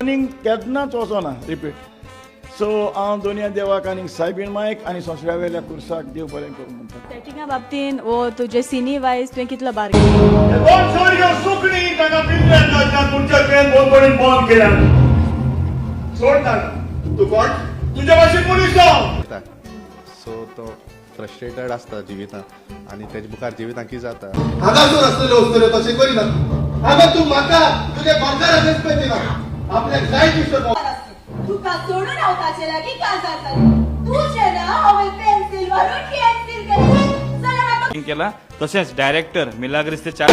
आनीक केन्नाच वचना रिपीट. सो हांव दोनया देवाक आनी सायबीण मायक आनी संवसारा वेल्या कुर्साक देव बरें करूं म्हणटा. सेटिंगा बाबतीन वो तुजे सिनी वायज तुवें कितलो बार दोन सारक्यो सुकणी तांकां पिंजऱ्यांत घालतात, तुमच्या तुवें बंदपणीन बंद केल्या. सोड तांकां. तूं कोण? तुज्या भाशेन मनीस जाव. सो तो फ्रस्ट्रेटेड आसता जिवितान आनी तेजे मुखार जिवितान कितें जाता. हांगासर आसलेल्यो वस्तू तशें करिना. हांगा तूं म्हाका तुज्या घरकाराक रेस्पेद दिना, आपल्याक जाय दिसता. तुका सोडून हांव ताचे लागीं काजार जालें. तुजें ना हांवें पेन्सील व्हरून कॅन्सील केलें जाल्यार आतां केला. तशेंच डायरेक्टर मिलाग्रिस ते चार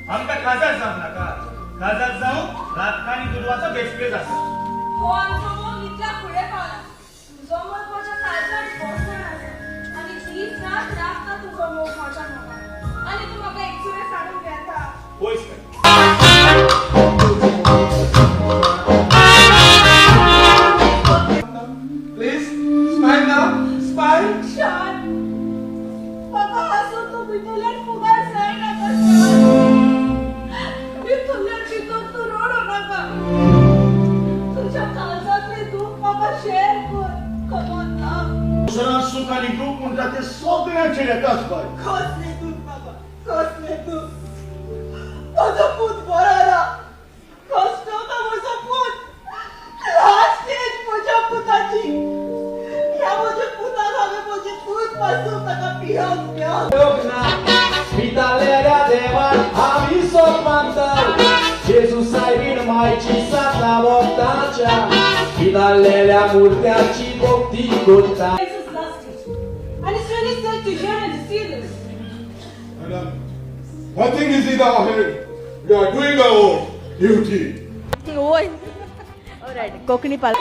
आमकां काजार जावं नाका. काजार जावं रातकाणी दुडवाचो बेसपेज आसा. हो आमचो मोग इतल्या फुडें पावला. तुजो मोग म्हज्या काळजांत बसण आसा आनी दीस रात राखता तुजो मोग म्हज्या मोगान आनी तूं म्हाका एकसुरें साडून घेता. पयस कर. Please smile now, smile. शान, म्हाका हांसून तूं भितरल्यान फुगार जाय नाका. शान, भितरल्यान भितर तूं रडू नाका. तुज्या काळजांतलें दूख म्हाका शेअर कर. कमॉन ना. संवसारांत सूख आनी दूख म्हणटा तें सगळ्यांचेर येताच बाय. कसलें दूख बाबा, कसलें दूख? म्हजो पूत बरो ना. कसलो तो म्हजो पूत. लास्ट स्टेज म्हज्या पुताची. ह्या म्हज्या पुतान हांवें म्हजें दूद पासून ताका पियोवन पियोवन भितालेल्या देवान आमी सोद मानतात, जेजू सायबीण मायची सातना भक्ताच्या भितालेल्या मुर्त्याची भक्ती करता. This is last stage. And it's really sad to hear and to see this. Madam, nothing is in our hand. We are doing our duty. वय रायट कोंकणी पाल.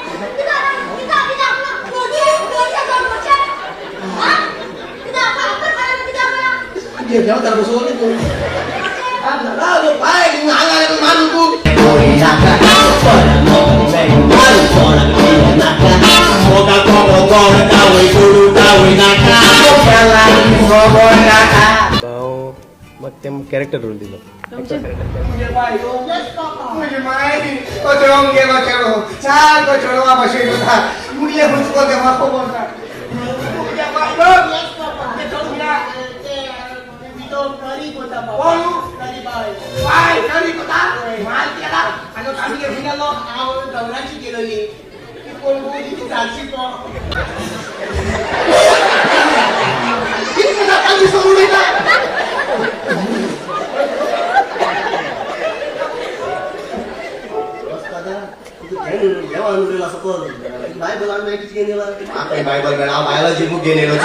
हांव म्हाका तें कॅरेक्टर रोल दिलो. तुजी माय तो चेडो गेलो, चेडो सारको चेडवा भशेन उरता. मुगे हुसको तें म्हाका खबर ना. तुज्या बायलो कोण? बाय करी कोता माल केला आनी आमी गेलो. हांव गवराची गेलोली ती कोण ती झाडशी को कितें तांची सोडून उडयता. बायबल मेळा, बायोलॉजी बूक घेवन येयलो.